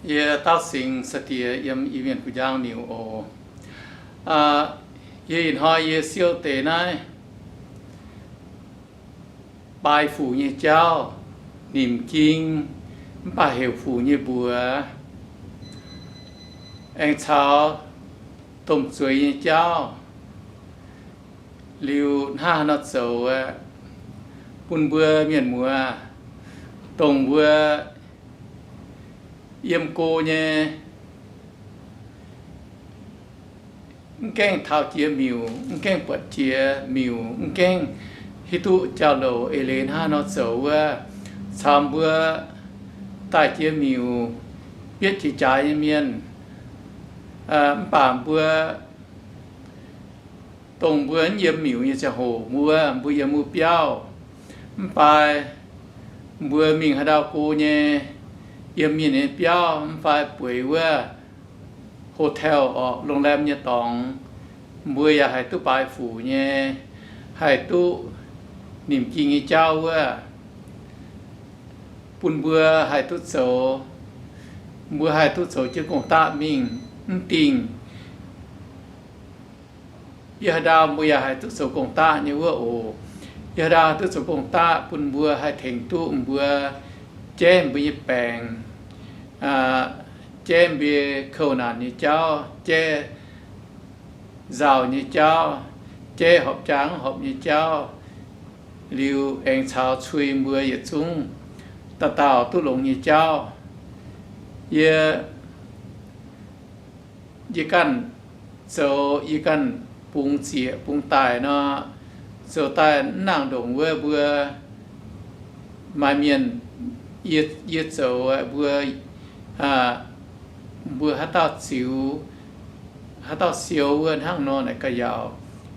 Yie Daauv Singx Saa Diex yiem Iu-Mienh Fu Njang Miuc oc. Yie ih hnoi yie siou deix naaiv baaix fuc nyei jauv, nimc ging mv baac heuc fuc nyei mbuox, aengx caux domh zueiz nyei jauv, liuz hnangv haaix nor zoux aeqv, bun mbuo mienh muoz, dongh mbuo yiem go nyei, mv gaengh taux jiex miuc, mv gaengh buatc jiex miuc, mv gaengh hiuv duqv jauv-louc eix leiz hnangv haaix nor zoux wuov, caux mbuo daaih jiex miuc, bietv jiex jaaix nyei mienh, mv baac mbuo dongh mbuo mv yiem miuc nyei ziangh hoc, mbuo, mbuo yiem wuov biauv, mv baac mbuo mingh haaix ndau go nyei, yiem mienh nyei biauv mv fai bueix wuov hotel orqc, ໂຮງແຮມ nyei dorngx, mbuo yaac haih duqv baaix fuc nyei, haih duqv nimc ging nyei jauv wuov, bun mbuo haih duqv zoux, mbuo haih duqv zoux jienv gong-daqv mingh, mv dingh yie haaix ndau mbuo yaac haih duqv zoux gong-daqv nyei wuov oc. Yie haaix ndau duqv zoux gong-daqv bun mbuo haih tengx duqv mbuo jaiv mbuo nyei baengc, jaiv mbuo kouv naanc nyei jauv, jaiv nzauh nyei jauv, jaiv horpc jangv horpc nyei jauv, liuz aengx caux cui mbuo yietc zungv dauh dauh duqv longx nyei jauv. Yie, yie ganh zoux, yie ganh bungx zieqc bungx daic nor, zoux daaih mv nangc ndongc wuov mbuo maaih mienh, yie, yie zoux mbuo, mbuo haaix dauh ziux, haaix dauh siou wuov hnangv nor naaic ga'yaauc,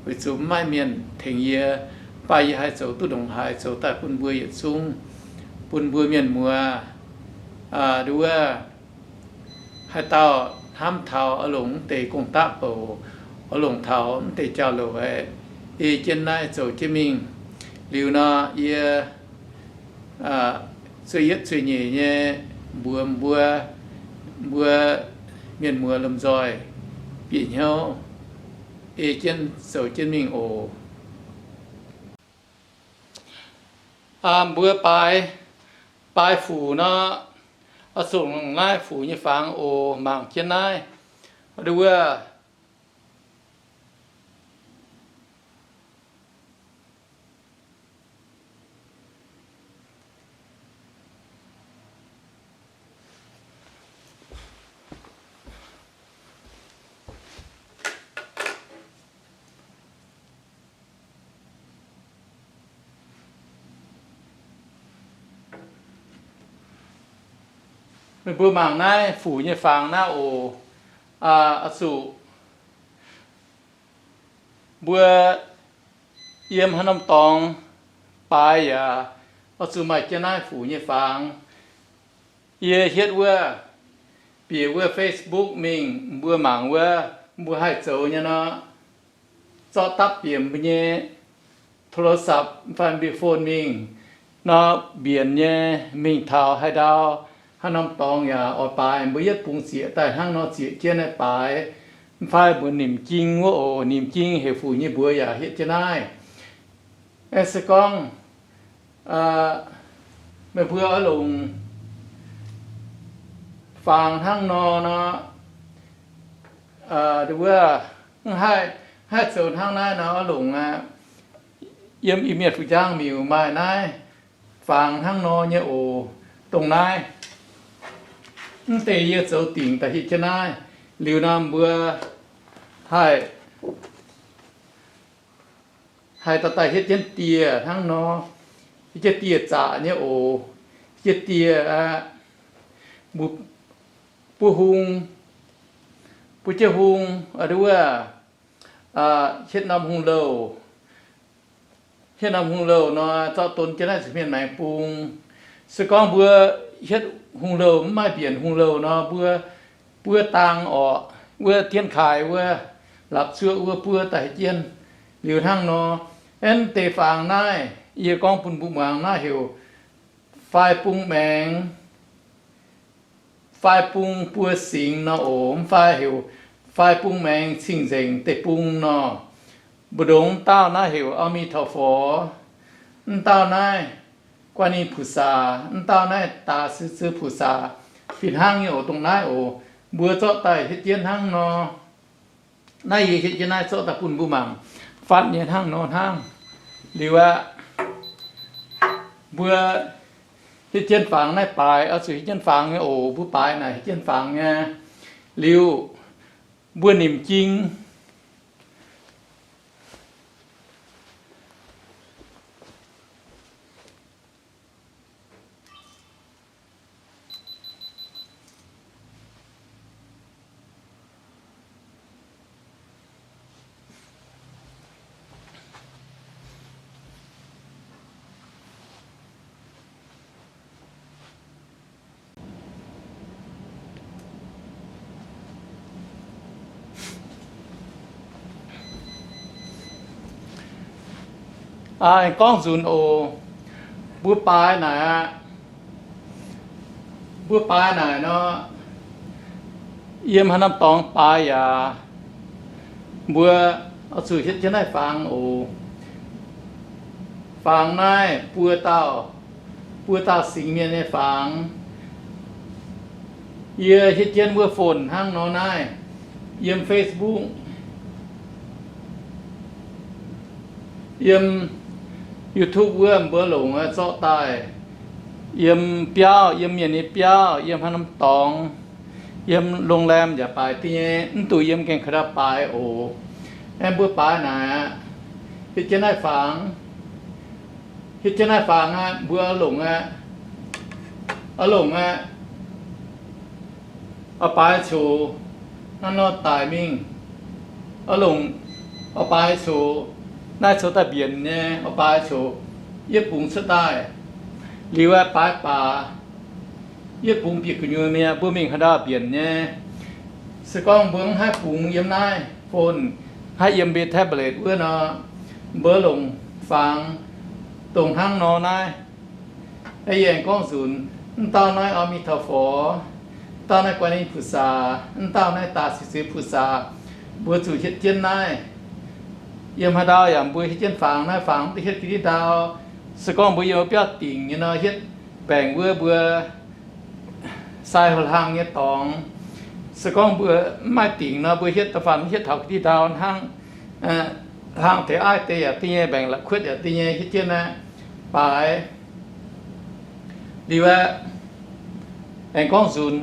weic zuqc mv maaih mienh tengx yie, mv baac yie haih zoux duqv ndongc haaix zoux daaih bun mbuo yietc zungv, bun mbuo mienh muoz, nduov wuov, haaix dauh hnamv taux oix longc mv deix gong-daqv bouc, oix longc taux mv deix jauv-louc aeqv, ei jienv naaiv zoux jienv mingh. Liuz nor yie zueih yietv zueih nyeic nyei mbuox mbuo, mbuo mienh muoz lomh nzoih bieqc hnyouv ei jienv zoux jienv mingh oc. Mbuo baaix, baaix fuc nor, oix zuqc longc naaiv fuc nyei fangx oc. Mangc jienv naaiv, nduov wuov. Meih mbuo mangc naaiv fuc nyei fangx naaiv oc. Oix zuqc mbuo yiem haaix norm dorngx baaix yaac oix zuqc maaih jienv naaiv fuc nyei fangx. Yie hietv wuov, bieqc wuov Facebook mingh, mbuo mangc wuov, mbuo haih zoux nyei nor, zorqv dapv bieqc mbuo nyei โทรศัพท์ fai mbuo phone mingh nor, mbienc nyei mingh taux haaix ndau, haaix norm dorngx yaac oix baaix, mbuo yietv bungx zieqc daaih hnangv nor zieqc jienv naaiv baaix. Mv fai mbuo nimc ging wuov oc, nimc ging heuc fuc nyei mbuox yaac hietv jienv naaiv. Se gorngv meih mbuo oix longc fangx hnangv nor nor, wuov, haih, haih zoux hnangv naaiv nor, oix longc aqv. Yiem Iu-Mienh Fu Njang Miuc maaih naaiv fangx hnangv nor nyei oc. Dongh naaiv, mv deix yie zoux dingc daaih hietv jienv naaiv. Liuz nor mbuo haih haih daaih daaih hietv jienv dieh hnangv nor, hietv jienv dieh zaqc nyei oc. Hietv jienv dieh aqv, mbuo buov hung, buov jienv hung, nduov wuov, hietv norm hung louh. Hietv norm hung louh nor, zorqv don jienv naaiv zuqc mienh maengx bung. Se gorngv mbuo hietv hung louh mv maaih mbienc hung louh nor, mbuo buov dang orqc, wuov dienv kaaix wuov, lapc zuoqv wuov buov daaih jienv. Liuz hnangv nor, aengx deix fangx naaiv, yie gorngv bun mbuo muangx naaiv heuc fai bung maengx, fai bung buo singx nor oc. Mv fai heuc fai bung maengx cing-nzengc deic-bung nor. Mbu'ndongx dauh naaiv heuc Aa Mi Taux Forc, mv dauh naaiv Guan Ni Pu Saa, mv dauh naaiv Daa Si Zi Pu Saa. Fih hnangv nyei oc, dongh naaiv oc. Mbuo zorqv daaih hietv jienv hnangv nor. Naaiv yie hietv jienv naaiv zorqv daaih bun mbuo mangc fatv nyei hnangv nor hnangv. Liuz aqv, mbuo hietv jienv fangx naaiv baaix, oix zuqc hietv jienv fangx nyei oc. Mbuo baaix naaic hietv jienv fangx nyei. Liuz mbuo nimc jing Aengx gorngv nzunc oc. Mbuo baaix naaic aqv. Mbuo baaix naaic nor, yiem haaix norm dorngx baaix yaac, mbuo oix zuqc hietv jienv naaiv fangx oc. Fangx naaiv buo dauh, buo dauh singx mienh nyei fangx. Yie hietv jienv wuov phone hnangv nor naaiv, yiem Facebook, yiem YouTube wuov mbuo longc zorqv daaih. Yiem biauv, yiem mienh nyei biauv, yiem haaix norm dorngx, yiem โรงแรม yaac baaix deix nyei, mv duqv yiem gaengh ka'ndau baaix oc. Aengx mbuo baaix naaic aqv, hietv jienv naaiv fangx, hietv jienv naaiv fangx aqv, mbuo oix longc aqv, oix longc aqv. Oix baaix coc hnangv nor daic mingh. Oix longc, oix baaix coc, naaiv coux daaih mbienc nyei, oix baaix coc, yie bungx cuotv daaih. Liuz aeqv, baaix baac yie bungx bieqc gu'nyuoz mi'aqv, mbuo mingh haaix ndau mbienc nyei. Se gorngv mbuo mv haih bungx yiem naaiv phone, haih yiem mbuo tablet wuov nor, mbuo longc fangx dongh hnangv nor naaiv. Yie aengx gorngv nzunc, mv dauh naaiv อามิทาฟอร์ mv dauh naaiv กวนอิมพุทธา, mv dauh naaiv ตาสีเสือ พุทธา, mbuo zuqc hietv jienv naaiv. Yiem haaix ndau yaac mbuo hietv jienv fangx naaiv, fangx mv duqv hietv ga'ndiev ndau. Se gorngv mbuo yiem biauv dingc nyei nor, hietv mbaengc wuov mbuo sai houx hlang nyei dorngx. Se gorngv mbuo mv maaih dingc nor, mbuo hietv da'faanh hietv taux ga'ndiev ndau hnangv, hlang deix aiv deix yaac da'nyeic, mbaengc la'kuotv yaac da'nyeic, hietv jienv naaiv baaix. Liuz aeqv, aengx gorngv nzunc,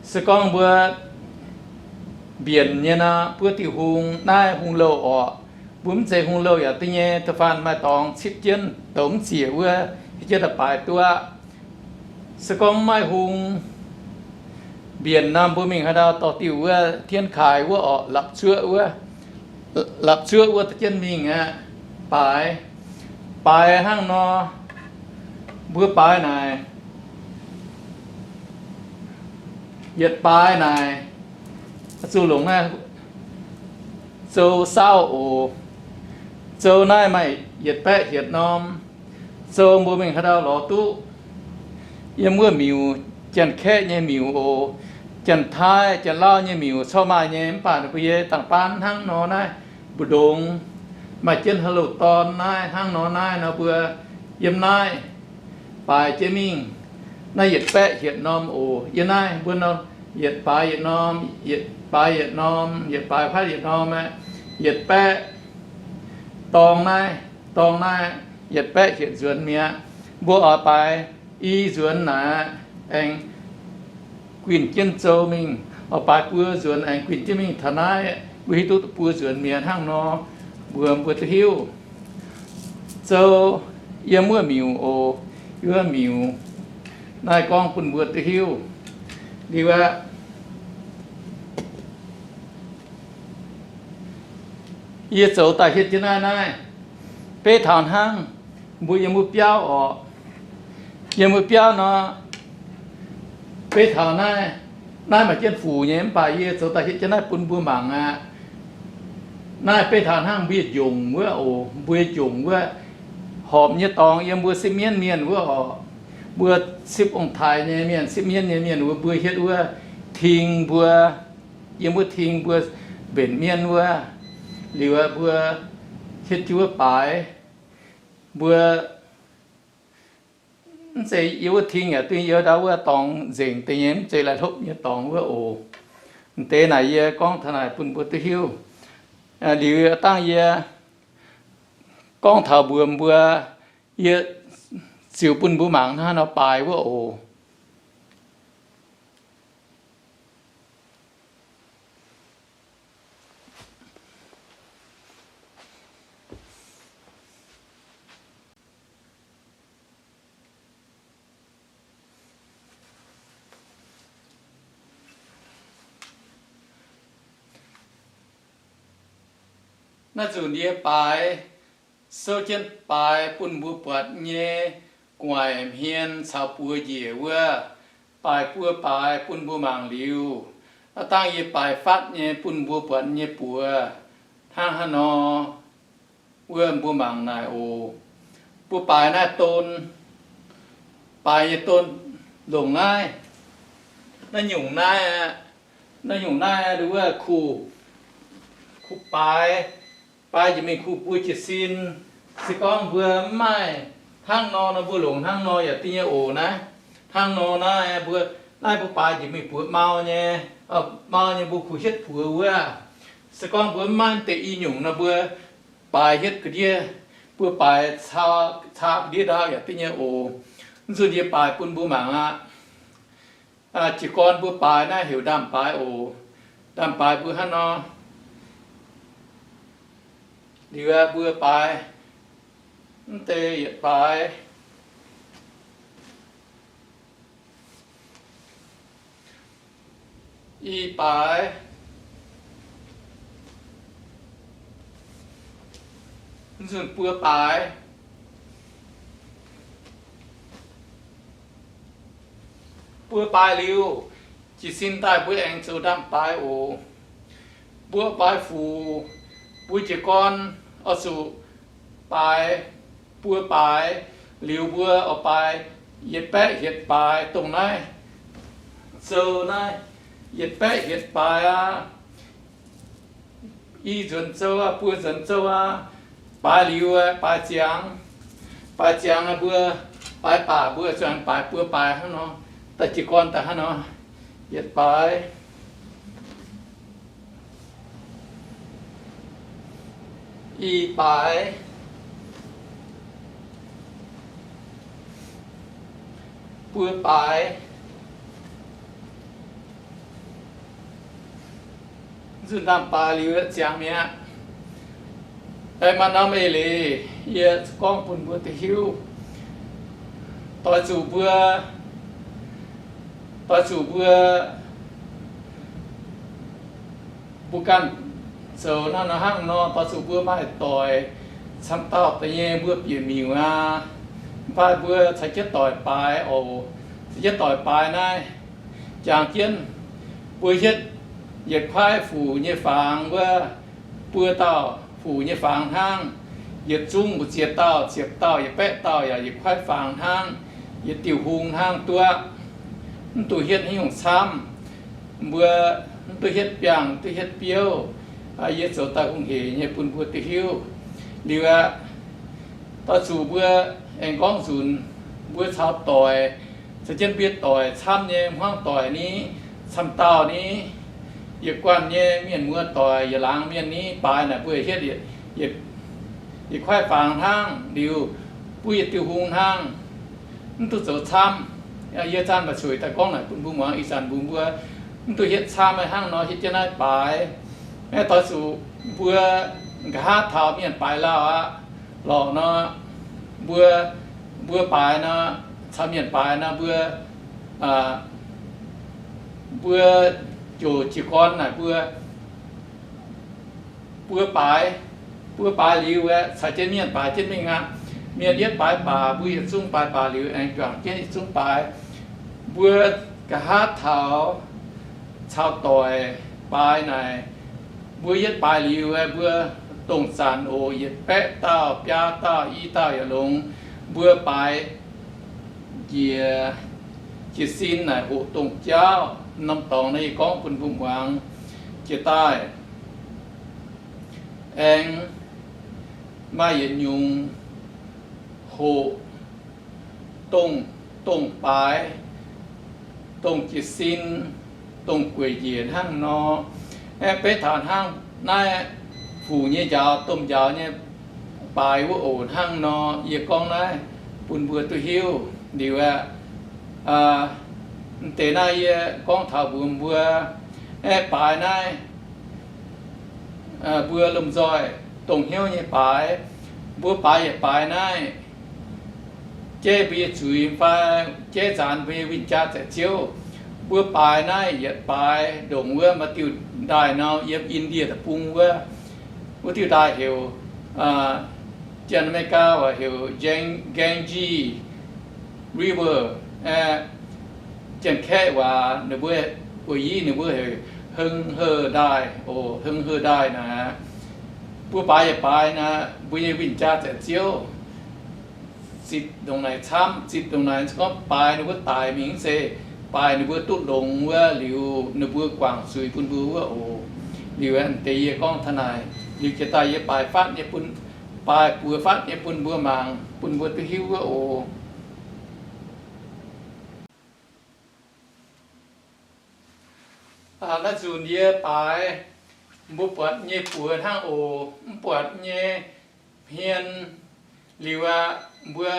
se gorngv mbuo mbienc nyei nor, buov diuh hung, naaiv hung louh orqc. Mbuo mv zeiz hung louh yaac da'nyeic, da'faanh maaih dorngx cipv jienv douz mv ziec wuov, hietv jienv daaih baaix duqv aqv. Se gorngv mv maaih hung mbienc nor, mbuo mingh haaix ndau dorh diuh wuov เทียนไข wuov orqc, lapc-cuoqv wuov, lapc-cuoqv wuov da'jienv mingh aqv. Baaix, baaix hnangv nor, mbuo baaix naaic, yietc baaix naaic, zuqc longc naaiv zou saauv oc. Zou naaiv maaih yietc baeqv hietc norm. Zou mbuo mingh haaix ndau lorz duqv. Yiem wuov miuc, Janx-Kaeqv nyei miuc oc, Janx-Taiv, Janx-Lauv nyei miuc corc maaih nyei, mv baac ninh mbuo yie dangh-baan hnangv nor naaiv mbu'ndongx, maaih jienv haaix loz-dorn naaiv hnangv nor naaiv nor mbuo yiem naaiv baaix jienv mingh. Naaiv yietc baeqv hietc norm oc. Yiem naaiv mbuo nor, yietc baaix yietc norm, yietc baaix yietc norm, yietc baaix fatv yietc norm aqv. Yietc baeqv dorng naaiv, dorng naaiv yietc baeqv hietc nzuonx mi'aqv. Mbuo oix baaix i nzuonx naaic aengx guinh jienv zou mingh, oix baaix buo nzuonx aengx guinh jienv mingh taux naaiv, mbuo hiuv duqv buo nzuonx mi'aqv hnangv nor, mbuo, mbuo duqv hiuv. Zou yiem wuov miuc oc, yiem wuov miuc. Naaiv gorngv bun mbuo duqv hiuv. Liuz aqv, yie zoux daaih hietv jienv naaiv naaiv, beiv taux hnangv mbuo yiem wuov biauv orqc. Yiem wuov biauv nor, beiv taux naaiv, naaiv maaih jienv fuc nyei, mv baac yie zoux daaih hietv jienv naaiv bun mbuo mangc aqv. Naaiv beiv taux hnangv mbuo yietc njongc wuov oc, mbuo yietc njongc wuov, horpc nyei dorngx yiem mbuo sipv mienv mienh wuov orqc. mbuo sipv ong-taaix nyei mienh, sipv mienv nyei mienh wuov, mbuo hietv wuov ting mbuo, yiem wuov ting mbuo mbenc mienv wuov, liuz mbuo hietv jienv wuov baaix, mbuo mv zeiz yiem wuov ting yaac duqv yiem ndau wuov dorngx nzengc deix nyei, mv zeiz laih hlopv nyei dorngx wuov oc. M'deix naaic yie gorngv taux naaic bun mbuo duqv hiuv. Liuz dangh yie gorngv taux mbuox mbuo, yie ziux bun mbuo mangc hnangv nor baaix wuov oc. Naaiv nzunc yie baaix, souv jienv baaix bun mbuo buatc nyei gu'nguaaic hmien caux buoz njiec wuov, baaix buo baaix bun mbuo mangc liuz, aav dangh yie baaix fatv nyei bun mbuo buatc nyei buoz hnangv haaix nor wuov mbuo mangc naaic oc. Mbuo baaix naaiv don, baaix nyei don longc naaiv, naaiv nyungc naaiv aqv. Naaiv nyungc naaiv wuov kuh, kuh baaix, baaix njiec mingh kuh buo jiez sin. Se gorngv mbuo mv maaih hnangv nor nor, mbuo longc hnangv nor yaac duqv nyei oc naaiv. Hnangv nor naaiv mbuo, naaiv mbuo baaix njiec mingh buoz mau nyei, mau nyei mbuo kuh hietv buoz wuov. Se gorngv mbuo mv maaih deix i nyungc nor, mbuo baaix hietv ga'ndiev, mbuo baaix caa ga'ndiev ndaauv yaac duqv nyei oc. Mv nzunc yie baaix bun mbuo mangc aqv. Jiez gorn mbuo baaix naaiv heuc ndaamv-baaix oc. Ndaamv-baaix mbuo hnangv nor. Liuz mbuo baaix, mv deix yietc baaix, i baaix, mv nzunc buo baaix. Buo baaix liuz, jiez sin daaih mbuo aengx zoux ndaamv-baaix oc. Mbuo baaix fuc, mbuo jiez gorn oix zuqc baaix buo baaix, liuz mbuo oix baaix yietc baeqv hietc baaix dongh naaiv. Zoux naaiv yietc baeqv hietc baaix aqv. I nzuonx zouv aqv, buo nzuonx zouv aqv. Baaix liuz, baaix ziangx, baaix ziangx mbuo, baaix baac mbuo zuangx baaix buo baaix hnangv nor, daaih jiez gorn daaih hnangv nor, yietc baaix, i baaix, buo baaix. Nzunc ndaamv-baaix liuz ziangx mi'aqv. Aengx maaih norm eix leiz yie gorngv bun mbuo duqv hiuv. Doix zuqc mbuo, doix zuqc mbuo, mbuo ganh zoux naaiv nor hnangv nor, doix zuqc mbuo maaih doic camv dauh deix nyei mbuo bieqc miuc aqv. Mv baac mbuo caux jienv doic baaix oc. Caux jienv doic baaix naaiv, jangx jienv mbuo hietv yietc kuaaiv fuc nyei fangx wuov, buo dauh fuc nyei fangx hnangv. Yietc zungv mbu'ziex dauh, ziepc dauh, yietc baeqv dauh yaac yietc kuaaiv fangx hnangv. Yietc diuh hung hnangv duqv, mv duqv hietv haaix nyungc camv. Mbuo mv duqv hietv biangh, mv duqv hietv biouv. Yie zoux daaih hungh heic nyei bun mbuo duqv hiuv. Liuz aqv, doix zuqc mbuo aengx gorngv nzunc, mbuo caux doic, caux jienv mbuo doic camv nyei hmuangv doic ni, camv dauh ni, yietc guanh nyei mienh muoz doic, yietc laangz mienh ni, baaix naaic mbuo hietv yietc kuaaiv fangx hnangv. Liuz mbuo yietc diuh hung hnangv, mv duqv zoux camv. Yie zanc maaih cueic daaih gorngv naaic bun mbuo muangx. Ih zanc mbuo, mbuo mv duqv hietv camv hnangv nor hietv jienv naaiv baaix. Doix zuqc mbuo nqa'haav taux mienh baaix lauh aqv lorqc nor, mbuo, mbuo baaix nor, caux mienh baaix nor, mbuo, mbuo ziouc jiez gorn naaic mbuo buo baaix, buo baaix liuz aeqv, caux jienv mienh baaix jienv mingh aqv. Mienh yietv baaix baac, mbuo yietc zungv baaix baac liuz aengx juangc jienv yietc zungv baaix. Mbuo nqa'haav taux caux doic baaix naaic, mbuo yietv baaix liuz aeqv, mbuo dongh zanc oc, yietc baeqv dauh, biaa dauh, i dauh yaac longx. Mbuo baaix, jiex, jiez sin naaic hoqc dongh jauv. Norm dorngx naaiv yie gorngv bun mbuo muangx. Jiex daaih aengx maaih yietc nyungc hoqc dongh, dongh baaix, dongh jiez sin, dongh gueic njiec hnangv nor. Aeqv, beiv taux hnangv naaiv fuc nyei njaaux, domh njaaux nyei baaix wuov oc. Hnangv nor yie gorngv naaiv bun mbuo duqv hiuv. Liuz aeqv, mv deix naaiv yie gorngv taux mbuox mbuo, aeqv, baaix naaiv mbuo lomh nzoih dongh hnyouv nyei baaix. Mbuo baaix yietc baaix naaiv jeiv mbuo nyei zuiz fai jeiv nzaanx mbuo nyei win-jaa zaeqc ziouv. Mbuo baaix naaiv yietc baaix ndongc wuov maaih diuh ndaaih nor, yiem India deic-bung wuov, wuov diuh ndaaih heuc, Janx-America waac heuc Ganges River. Janx-Kaeqv waac ninh mbuo, Guoqv-Yiv ninh mbuo heuc Heng He ndaaih oc. Heng He ndaaih naaic, mbuo baaix yietc baaix naaic, mbuo nyei win-jaa zaeqc ziouv zitc ndongc naaic camv, zitc ndongc naaic gorngv baaix ninh mbuo daic mingh se baaix ninh mbuo duqv longx wuov liuz ninh mbuo guangc zuiz bun mbuo wuov oc. Liuz aeqv, deix yie gorngv taux naaic. Liuz jiex daaih yie baaix fatv nyei bun, baaix buoz fatv nyei bun mbuo mangc, bun mbuo duqv hiuv wuov oc. Naaiv nzunc yie baaix, mbuo buatc nyei buoz hnangv oc. Mv buatc nyei hmien. Liuz aqv, mbuo,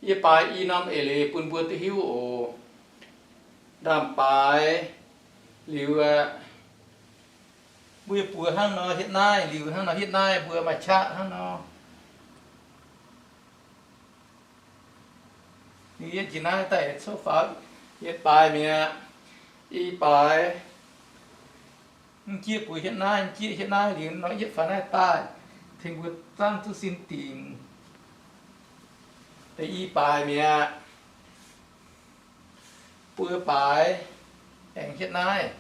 yie baaix i norm eix leiz bun mbuo duqv hiuv oc. Ndaamv-baaix. Liuz aqv, mbuo nyei buoz hnangv nor hietv naaiv. Liuz hnangv nor hietv naaiv, mbuo maaih qaqv hnangv nor. Liuz yie jiex naaiv daaih coqv faaux yietc baaix mi'aqv. I baaix, m'jieqv buoz hietv naaiv, m'jieqv hietv naaiv. Liuz nor yietv faaux naaiv daaih, tengx mbuo zaangv duqv sin dingc. Deix i baaix mi'aqv. Buo baaix aengx hietv naaiv,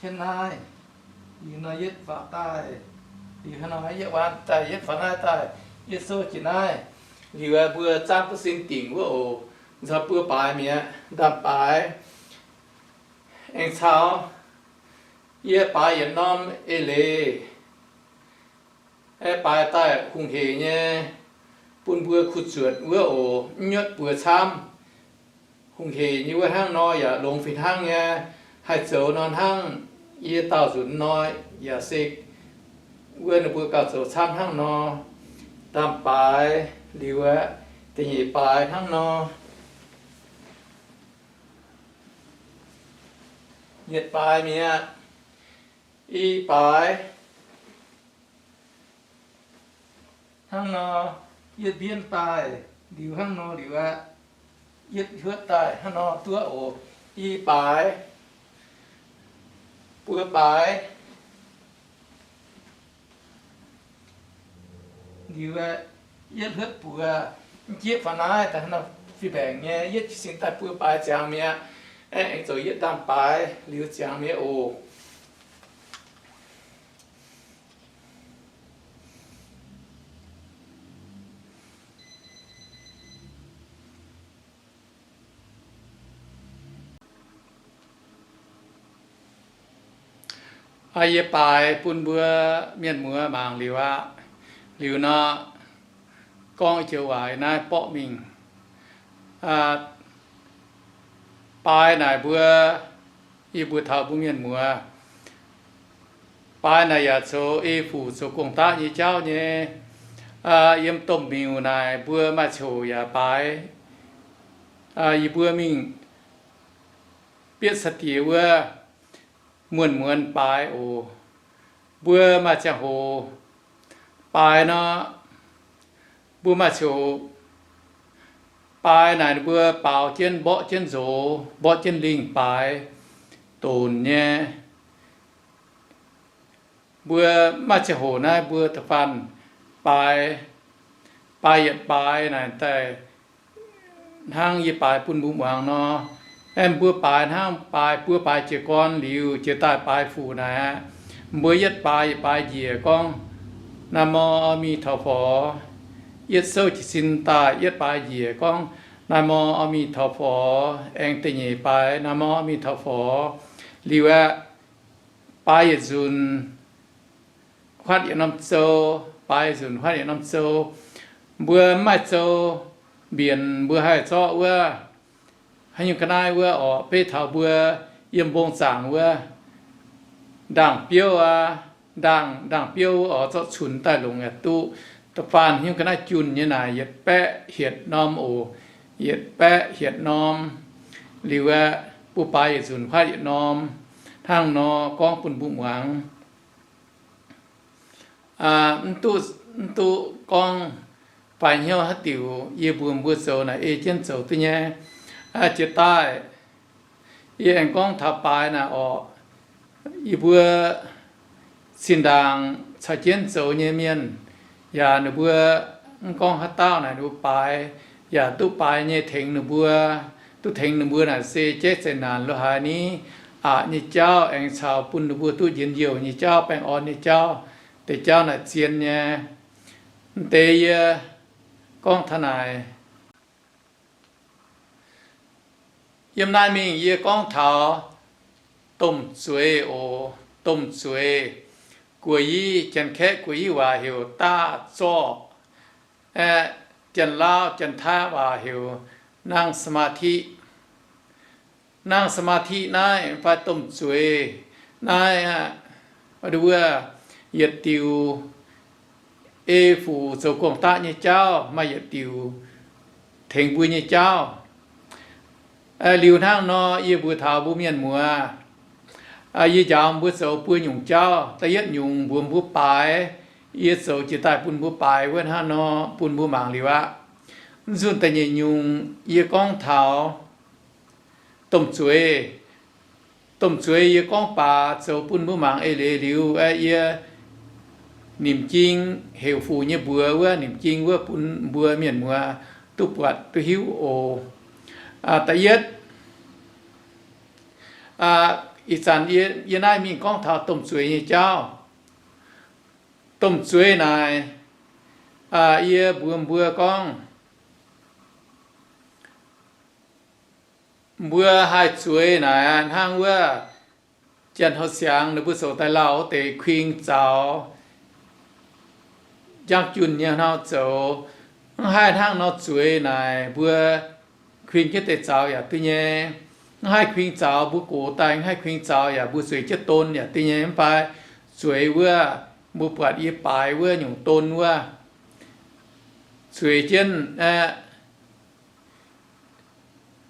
hietv naaiv. Liuz nor yietv faaux daaih, liuz hnangv nor yietv waan daaih, yietv faaux naaiv daaih, yietv souv jiex naaiv. Liuz mbuo zaangv duqv sin dingc wuov oc. Caux buo baaix mi'aqv, ndaamv-baaix. Aengx caux yie baaix yietc norm eix leiz, aeqv, baaix daaih hungh heic nyei, bun mbuo kuh zuotc wuov oc. Mv nyuotv buoz camv. Hungh heic nyei wuov hnangv nor yaac longx fih hnangv nyei. Haih zoux nor hnangv yie daauh nzunc nor, yaac se wuov ninh mbuo gauh zoux camv hnangv nor. Ndaamv-baaix liuz aqv, da'nyeic baaix hnangv nor. Yietc baaix mi'aqv. I baaix hnangv nor, yietv mbienv daaih liuz hnangv nor liuz aqv, yietv huotv daaih hnangv nor duqv oc. I baaix, buo baaix liuz aqv, yietv huotv buoz, m'jieqv faaux naaiv daaih hnangv nor fih mbaengc nyei, yietv jiez sin daaih buo baaix ziangx mi'aqv. Aeqv, aengx zoux yietv ndaamv-baaix liuz ziangx mi'aqv oc. Yie baaix bun mbuo mienh muoz mangc liuz aqv. Liuz nor, gorngv joux waac naaiv borqv mingh. Baaix naaic mbuo, yie mbuox taux mbuo mienh muoz, baaix naaic yaac coux ei fuc zoux gong-daqv nyei jauv nyei. Yiem domh miuc naaic mbuo maaih coc yaac baaix. Yie mbuo mingh bietv sai-diex wuov muonz-muonz baaix oc. Mbuo maaih ziangh hoc baaix nor, mbuo maaih coc baaix naaic ninh mbuo baaux jienv mborqv jienv nzox, mborqv jienv lingh baaix donx nyei. Mbuo maaih ziangh hoc naaiv mbuo da'faanh baaix, baaix yietc baaix naaic daaih hnangv yie baaix bun mbuo muangx nor. Aeqv, mbuo baaix hnangv baaix buo baaix jiez gorn liuz, jiex daaih baaix fuc naaic aqv. Mbuo yietv baaix yietc baaix njiec gorngv, Nam mor mi taux forx. Yietv souv jiez sin daaih yietv baaix njiec gorngv, Naaiv mor oix mingh taux forx, aengx da'nyeic baaix, naaiv mor oix mingh taux forx. Liuz aeqv, baaix yietc nzunc huaatv yietc norm zou, baaix yietc nzunc huaatv yietc norm zou. Mbuo mv maaih zou mbienc mbuo haih zorqv wuov, haaix nyungc ga'naaiv wuov orqc, beiv taux mbuo yiem mbong zaangc wuov, ndaangc biouv aqv, ndaangc, ndaangc biouv wuov orqc, zorqv cunx daaih longc yaac duqv. Da'faanh haaix nyungc ga'naaiv junh nyei naaic yietc baeqv hietc norm oc, yietc baeqv hietc norm. Liuz aeqv, mbuo baaix yietc nzunc huaatv yietc norm. Hnangv nor gorngv bun mbuo muangx. Mv duqv, mv duqv gorngv faix hnyouv haaix diuc, yie mbuox mbuo zoux naaic ei jienv zoux duqv nyei. Jiex daaih, yie aengx gorngv taux baaix naaic orqc, yie mbuo zinh ndaangc caux jienv zoux nyei mienh, yaac ninh mbuo mv gorngv haaix dauh naaic ninh mbuo baaix, yaac duqv baaix nyei tengx ninh mbuo, duqv tengx ninh mbuo naaic se jeiv zeqc naanc lo haaix ni, aqc nyei jauv aengx caux bun ninh mbuo duqv njien-youh nyei jauv, baengh orn nyei jauv, deix jauv naaic zien nyei. Mv deix yie gorngv taux naaic. Yiem naaiv mingh yie gorngv taux domh zueiz oc. Domh zueiz, guoqv-i, Janx-Kaeqv guoqv-i waac heuc 大坐, aeqv, Janx-Lauv Janx-Taiv waac heuc นั่งสมาธิ. นั่งสมาธิ naaiv fai domh zueiz naaiv aqv, wuov yietc diuc ei fuc zoux gong-daqv nyei jauv, maaih yietc diuc tengx mbuo nyei jauv. Liuz hnangv nor yie mbuox taux mbuo mienh muoz, yie njaaux mbuo zoux buo nyungc jauv. Da'yietv nyungc mbuox mbuo baaix, yie zoux jiex daaih bun mbuo baaix wuov hnangv nor bun mbuo mangc liuz aqv. Nzunc da'nyeic nyungc yie gorngv taux domh zueiz. Domh zueiz yie gorngv baac zoux bun mbuo mangc eix leiz liuz, yie nimc jing heuc fuc nyei mbuox wuov, nimc jing wuov bun mbuo mienh muoz duqv buatc duqv hiuv oc. Da'yietv, ih zanc yie naaiv mingh gorngv taux domh zueiz nyei jauv. Domh zueiz naaic, yie mbuox mbuo gorngv, mbuo haih zueiz naaic hnangv wuov Janx-Hauz Siangx ninh mbuo zoux daaih lauh wuov deix kuing zaux, njang junh nyei hnangv zoux. Mv haih hnangv nor zueiz naaic mbuo kuing jienv deix zaux yaac duqv nyei. Mv haih kuing zaux mbuo gox daaih, mv haih kuing zaux yaac mbuo zueiz jienv don yaac duqv nyei. Mv baac zueiz wuov, mbuo buatc yie baaix wuov nyungc don wuov, zueiz jienv aeqv,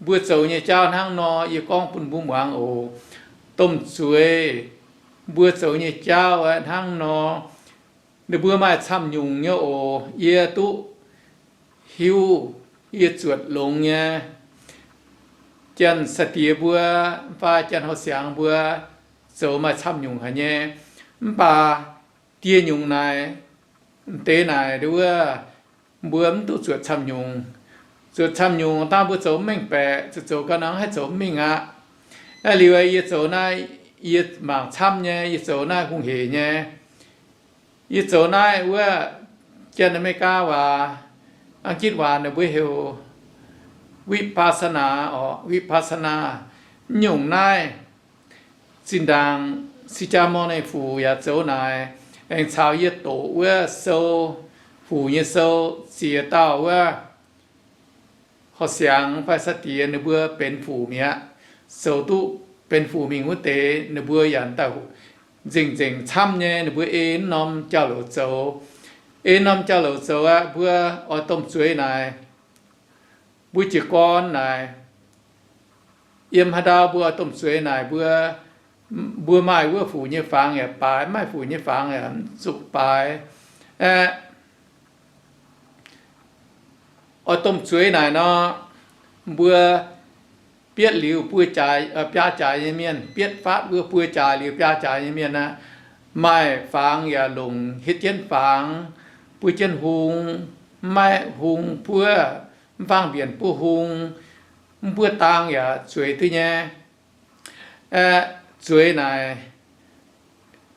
mbuo zoux nyei jauv hnangv nor yie gorngv bun mbuo muangx oc. Domh zueiz mbuo zoux nyei jauv aeqv hnangv nor, ninh mbuo maaih camv nyungc nyei oc. Yie duqv hiuv, yie zuotc longx nyei. Janx-Sai-Diex mbuo fai Janx-Hauz Siangx mbuo zoux maaih camv nyungc haic nyei. Mv baac dieh nyungc naaic, deix naaic wuov, mbuo mv duqv zuotc camv nyungc. Zuotc camv nyungc dangh mbuo zoux mv mengh baeqc, zoux zoux gau nor haih zoux mv mingh aqv. Aeqv, liuz yie zoux naaiv, yie mangc camv nyei, yie zoux naaiv hungh heic nyei. Yie zoux naaiv wuov, Janx-America waac, Anggitv waac ninh mbuo heuc วิปัสสนา orqc, วิปัสสนา. Mv nyungc naaiv zinh ndaangc Si^jaa^morn Naaiv Fuc yaac zoux naaic, aengx caux yie doqc wuov sou, fuc nyei sou, ziex dauh wuov Hauz Siangx fai Sai-Diex ninh mbuo benx fuc mi'aqv. Zoux duqv benx fuc mingh wuov deix ninh mbuo yaac daaih nzengc-nzengc camv nyei, ninh mbuo ei norm jauv-louc zoux. Ei norm jauv-louc zoux aqv, mbuo oix domh zueiz naaic, mbuo jiez gorn naaic, yiem haaix ndau mbuo oix domh zueiz naaic, mbuo, mbuo maaih wuov fuc nyei fangx yaac baaix, mv maaih fuc nyei fangx yaac zuqc baaix. Aeqv, oix domh zueiz naaic nor, mbuo bietv liuz buo jaaix, biaa jaaix nyei mienh, bietv fatv wuov buo jaaix liuz biaa jaaix nyei mienh aqv. Maaih fangx yaac longc hietv jienv fangx, buov jienv hung, mv maaih hung buov, mv fangx mbienc buov hung, mv buov dang yaac zueiz duqv nyei. Aeqv, zueiz naaic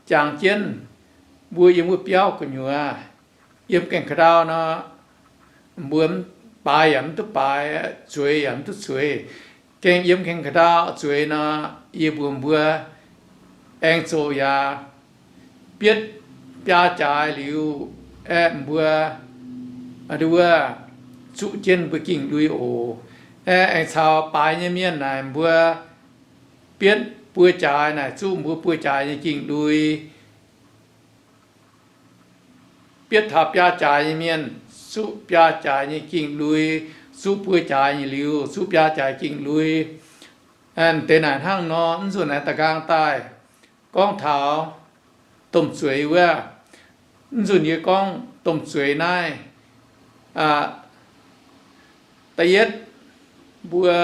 jangx jienv mbuo yiem wuov biauv gu'nyuoz, yiem gaengh ka'ndau nor, mbuo mv baaix yaac mv duqv baaix, zueiz yaac mv duqv zueiz. Gengh yiem gengh ka'ndau zueiz nor, yie mbuox mbuo, aengx zoqc yaac bietv biaa jaaix liuz, aeqv, mbuo, aa, nduov, zuqv jienv mbuo gingh lui oc. Aeqv, aengx caux baaix nyei mienh naaic mbuo bietv buo jaaix naaic zuqv mbuo buo jaaix nyei gingh lui. Bietv taux biaa jaaix nyei mienh zuqv biaa jaaix nyei gingh lui, zuqv buo jaaix nyei liuz zuqv biaa jaaix gingh lui. Deix naaic hnangv nor, mv nzunc naaiv da'nqaang daaih gorngv taux domh zueiz wuov. Mv nzunc yie gorngv domh zueiz naaiv, da'yietv, mbuo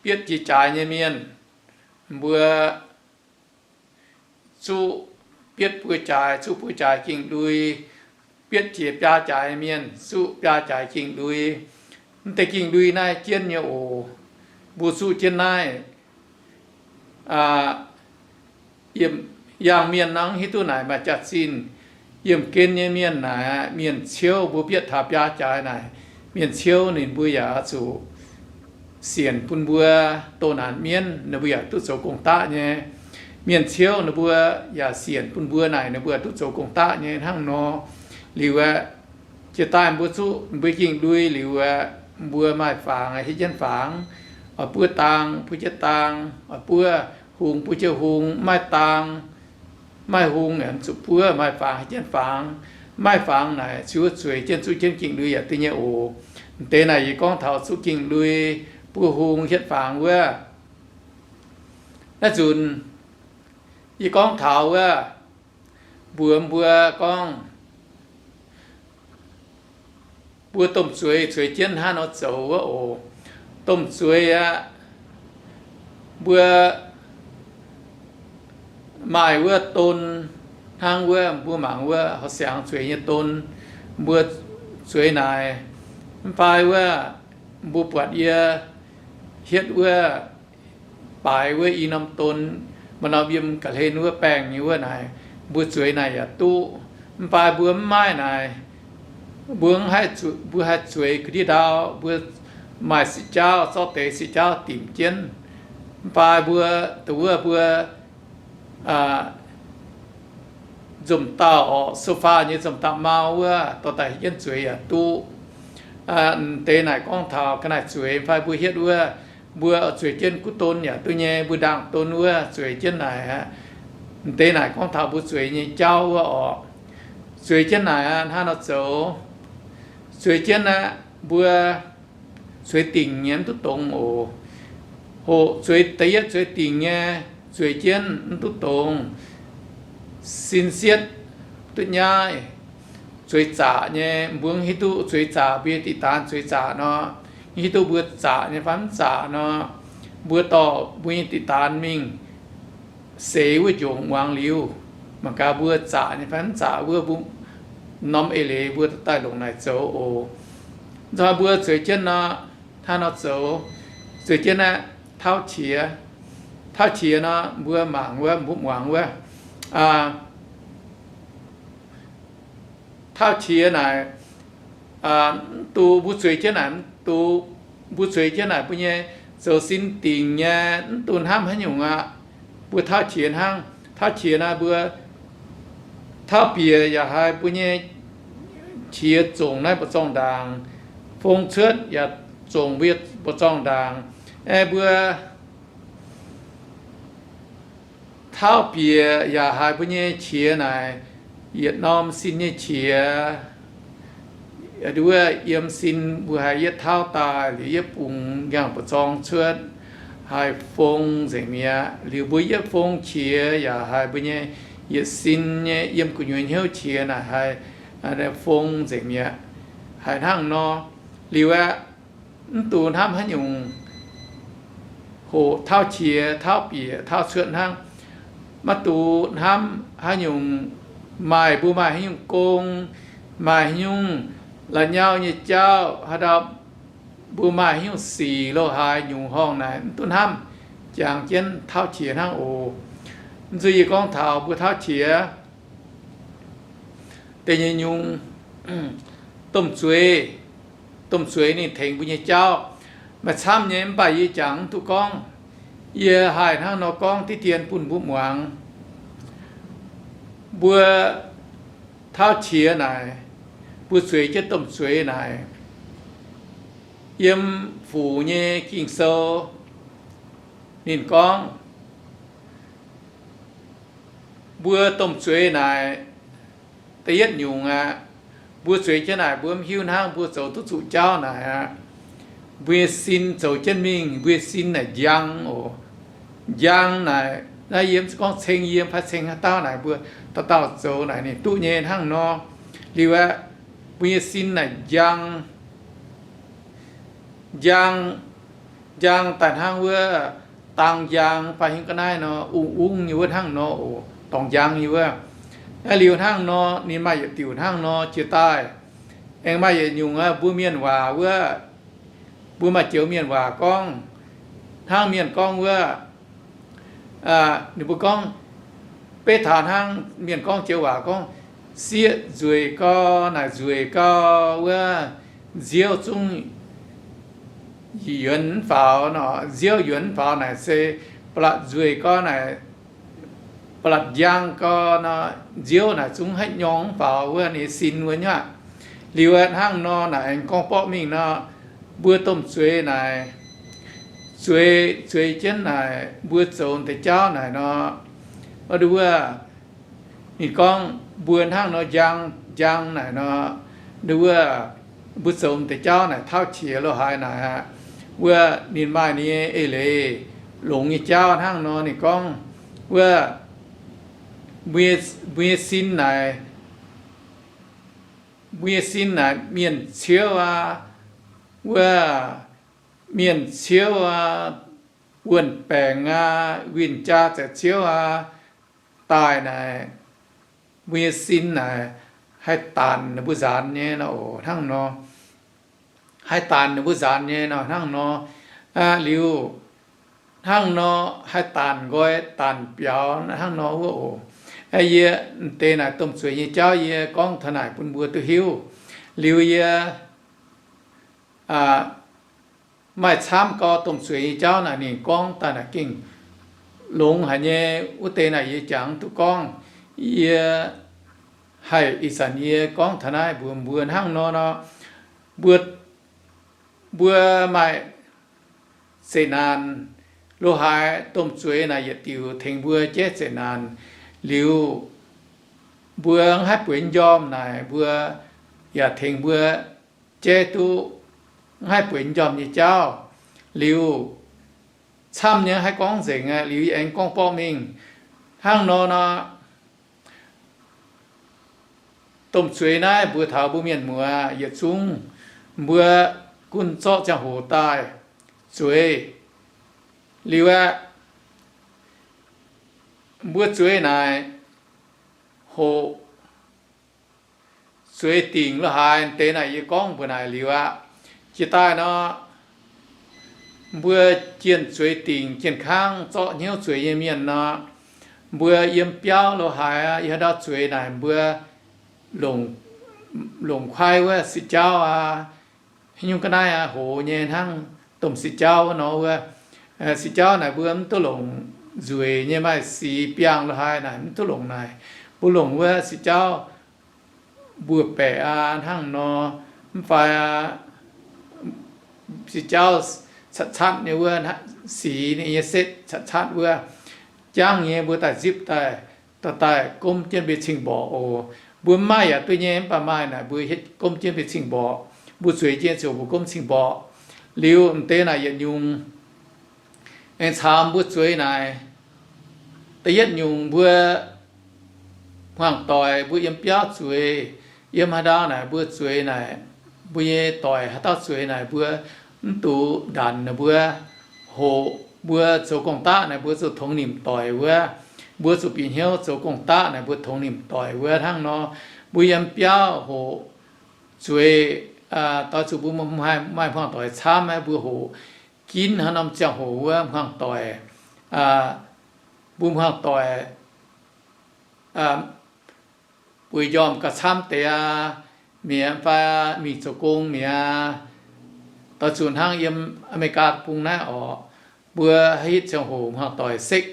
bietv jiex jaaix nyei mienh, mbuo zuqv bietv buo jaaix, zuqv buo jaaix gingh lui. Bietv jiex biaa jaaix nyei mienh zuqv biaa jaaix gingh lui. Mv deix gingh lui naaiv jienv nyei oc. Mbuo zuqv jienv naaiv, yiem, yangh mienh nor hiuv duqv naaic maaih jaax-zinh. Yiemh gen nyei mienh naaic, mienh ciouv mbuo bietv taux biaa jaaix naaic, mienh ciouv ninh mbuo yaac zuqc sienc bun mbuo doh naanc mienv, ninh mbuo yaac duqv zoux gong-daqv nyei. Mienh ciouv ninh mbuo yaac sienc bun mbuo naaic, ninh mbuo duqv zoux gong-daqv nyei hnangv nor. Liuz aeqv, jiex daaih mbuo zuqv mbuo gingh lui liuz aeqv, mbuo maaih fangx hietv jienv fangx, oix buov dang buov jienv dang, oix buov hung buov jienv hung. Maaih dang, maaih hung yaac zuqc buov, maaih fangx hietv jienv fangx. Maaih fangx naaic ziouc zueiz jienv zuqv jienv gingh lui yaac duqv nyei oc. Deix naaic yie gorngv taux zuqv gingh lui, buov hung, hietv fangx wuov. Naaiv nzunc yie gorngv taux wuov, mbuox mbuo gorngv, mbuo domh zueiz zueiz jienv hnangv nor zoux wuov oc. Domh zueiz aqv, mbuo maaih wuov don hnangv wuov mbuo mangc wuov horqc siangx zueiz nyei don, mbuo zueiz naaic. Mv fai wuov mbuo buatc yie hietv wuov baaix wuov i norm don, maaih norm yiem ga'hlen wuov baengh nyei wuov naaic, mbuo zueiz naaic yaac duqv. Mv fai mbuo mv maaih naaic, mbuo mv haih, mbuo haih zueiz ga'ndiev ndau, mbuo maaih siqv jauv, zorqv deix siqv jauv dimc jienv. Mv fai mbuo, dongh wuov mbuo nzomc dauh orqc, sofa nyei nzomc dauh mau wuov, dorh daaih hietv jienv zueiz yaac duqv. Deix naaic gorngv taux ga'naaiv zueiz. Mv fai mbuo hietv wuov, mbuo zueiz jienv guv don yaac duqv nyei, mbuo ndaangh don wuov zueiz jienv naaic aqv. Deix naaic gorngv taux mbuo zueiz nyei jauv wuov orqc. Zueiz jienv naaic aqv, hnangv nor zoux. Zueiz jienv aqv, mbuo zueiz dingc nyei mv duqv dongz oc. Hoqc zueiz, da'yietv zueiz dingc nyei, zueiz jienv mv duqv dongz, sin sietv duqv nyaiv. Zueiz zaqc nyei, mbuo mv hiuv duqv zueiz zaqc, mbuo nyei diqc daanz zueiz zaqc nor, mv hiuv duqv mbuo zaqc nyei fai mv zaqc nor, mbuo dorh mbuo nyei diqc daanz mingh seix wuov njongc muangx liuz, mangc gaax mbuo zaqc nyei fai mv zaqc wuov, mbuo norm eix leiz mbuo daaih longc naaic zoux oc. Nzoih mbuo zueiz jienv nor, hnangv nor zoux, zueiz jienv aqv, tauv qiex. Tauv qiex nor, mbuo mangc wuov, mbuo muangx wuov, tauv qiex naaic, mv duqv mbuo zueiz jienv naaic, mv duqv mbuo zueiz jienv naaic mbuo nyei zoux sin dingc nyei, mv duqv hnamv haaix nyungc aqv. Mbuo tauv qiex hnangv. Tauv qiex naaic mbuo tauv bieqc yaac haiz mbuo nyei qiex zongc naaiv mbu'zorng ndaangc, fong cuotv yaac zongc mbuo nyei mbu'zorng ndaangc. Aeqv, mbuo tauv bieqc yaac haiz mbuo nyei qiex naaic, yietc norm sin nyei qiex, wuov yiem sin mbuo haiz yietv tauv daaih liuz yietv bungx nqaang mbu'zorng cuotv, haiz fong nzengc mi'aqv. Liuz mbuo yietv fong qiex yaac haiz mbuo nyei yietc sin nyei yiem gu'nyuoz hnyouv qiex naaic haiz fong nzengc mi'aqv. Haiz hnangv nor, liuz aqv, mv duqv hnamv haaix nyungc, hoqc tauv qiex, tauv bieqc, tauv cuotv hnangv. Maiv duqv hnamv haaix nyungc, maaih, mbuo maaih haaix nyungc gong, maaih haaix nyungc la'nyauv nyei jauv, haaix dauh mbuo maaih haaix nyungc sic lo haaix nyungc horngh naaic, mv duqv hnamv, jangx jienv tauv qiex hnangv oc. Mv zuqc yie gorngv taux mbuo tauv qiex, da'nyeic nyungc, domh zueiz. Domh zueiz ninh tengx mbuo nyei jauv maaih camv nyei, mv baac yie jangx mv duqv gorngv. Yie haih hnangv nor gorngv diqv dien bun mbuo muangx. Mbuo tauv qiex naaic, mbuo zueiz jienv domh zueiz naaic, yiem Fuc nyei Ging-Sou ninh gorngv, mbuo domh zueiz naaic, da'yietv nyungc aqv, mbuo zueiz jienv naaic, mbuo mv hiuv hnangv mbuo zoux duqv zuqc jauv naaic aqv. Mbuo nyei sin zoux jienv mingh, mbuo nyei sin naaic njang oc. Njang naaic, naaiv yie mv gorngv ceng yie fai ceng haaix dauh naaic, mbuo dauh dauh zoux naaic ninh duqv nyei hnangv nor. Liuz aeqv, mbuo nyei sin naaic njang, njang, njang daaih hnangv wuov dang njang fai hingv ga'naaiv nor, ung-ung nyei wuov hnangv nor oc, dorngx njang nyei wuov. Naaiv liuz hnangv nor ninh maaih yietc diuc hnangv nor jiex daaih. Aengx maaih yietc nyungc aqv, mbuo mienh waac wuov, mbuo maaih joux mienh waac gorngv, hnangv mienh gorngv wuov, ninh mbuo gorngv, beiv taux hnangv mienh gorngv joux waac gorngv, sieqv nzueic gau naaic nzueic gau wuov, nziouv zungv yuonx mv faaux nor, nziouv yuonx mv faaux naaic se ba'latc nzueic gau naaic, ba'latc njang gau nor, nziouv naaic zungv haih nyorng mv faaux wuov ninh nyei sin wuov nyuav. Liuz aeqv, hnangv nor naaic aengx gorngv borqv mingh nor, mbuo domh zueiz naaic, zueiz, zueiz jienv naaic mbuo zoux deix jauv naaic nor, wuov, ninh gorngv mbuo hnangv nor njang, njang naaic nor, wuov, mbuo zoux deix jauv naaic tauv qiex lo haaix naaic aqv, wuov, ninh maaih ninh nyei eix leiz longx nyei jauv hnangv nor ninh gorngv, wuov, mbuo nyei sin naaic, mbuo nyei sin naaic mienh ciouv aqv, wuov, mienh ciouv aqv, wuon-baengc aqv, win-jaa za'ciouv aqv, daaih naaic, mbuo nyei sin naaic haih daanc ninh mbuo nzaanx nyei nor oc, hnangv nor. Haih daanc ninh mbuo nzaanx nyei nor, hnangv nor. Liuz, hnangv nor haih daanc nqoi daanc biaux hnangv nor wuov oc. Yie m'deix naaic domh zueiz nyei jauv yie gorngv taux naaic bun mbuo duqv hiuv. Liuz yie maaih camv gau domh zueiz nyei jauv naaic ninh gorngv daaih naaic gengh longx haic nyei. Wuov deix naaic yie jangx duqv gorngv. Yie haih ih zanc yie gorngv taux naaiv mbuox mbuo hnangv nor nor, mbuo, mbuo maaih zeqc naanc lo haaix, domh zueiz naaic yietc diuc tengx mbuo jaiv zeqc naanc. Liuz mbuo mv haih bueix njormh naaic, mbuo yaac tengx mbuo jaiv duqv mv haih bueix njormh nyei jauv. Liuz camv nyei haih gorngv nzengc aqv. Liuz yie aengx gorngv borqv mingh hnangv nor nor, domh zueiz naaiv mbuo taux mbuo mienh muoz yietc zungv, mbuo gunv zorqv ziangh hoc daaih zueiz. Liuz aeqv, mbuo zueiz naaic hoqc zueiz dingc lo haaix deix naaic yie gorngv mbuox naaic liuz aqv. Jiex daaih nor, mbuo jienh zueiz dingc jienh kangv zorqv hnyouv zueiz nyei mienh nor, mbuo yiem biauv lo haaix aqv, yiem haaix ndau zueiz naaic mbuo longc, longc kuaaiv wuov siqv jauv aqv. Haaix nyungc ga'naaiv aqv, hoz nyei hnangv domh siqv jauv wuov nor wuov. Siqv jauv naaic mbuo mv duqv longc nzueic nyei, maaih siqv biangh lo haaix naaic mv duqv longc naaic. Mbuo longc wuov siqv jauv mbuo baeqc aqv hnangv nor, mv fai siqv jauv catv-catv nyei wuov, siqv ninh nyei setv catv-catv wuov, jangv nyei mbuo daaih nzipv daaih, dorh daaih gomv jienv mbuo cing-mborqc oc. Mbuo mv maaih yaac duqv nyei, mv baac maaih naaic mbuo hietv gomv jienv mbuo cing-mborqc. Mbuo zueiz jienv ziouc mbuo gomv cing-mborqc. Liuz m'deix naaic yietc nyungc aengx caux mbuo zueiz naaic, da'yietv nyungc mbuo hmuangx-doic mbuo yiem biauv zueiz, yiem haaix ndau naaic mbuo zueiz naaic, mbuo nyei doic haaix dauh zueiz naaic mbuo mv dungx ndanc ninh mbuo, hoqc mbuo zoux gong-daqv naaic mbuo zuqc tongx nimc doic wuov, mbuo zuqc bieqc hnyouv zoux gong-daqv naaic mbuo tongx nimc doic wuov hnangv nor. Mbuo yiem biauv hoqc zueiz, doix zuqc mbuo maaih hmuangx-doic camv, mbuo hoqc ginv haaix norm ziangh hoc wuov hmuangx-doic, mbuo hmuangx-doic bueix njormh gauh camv deix aqv, mi'aqv fai mingh zoux gong mi'aqv. Doix zuqc hnangv yiem Aa^me^li^gaa bung naaiv orqc, mbuo haih hitv ziangh hoc hmuangx doic sekv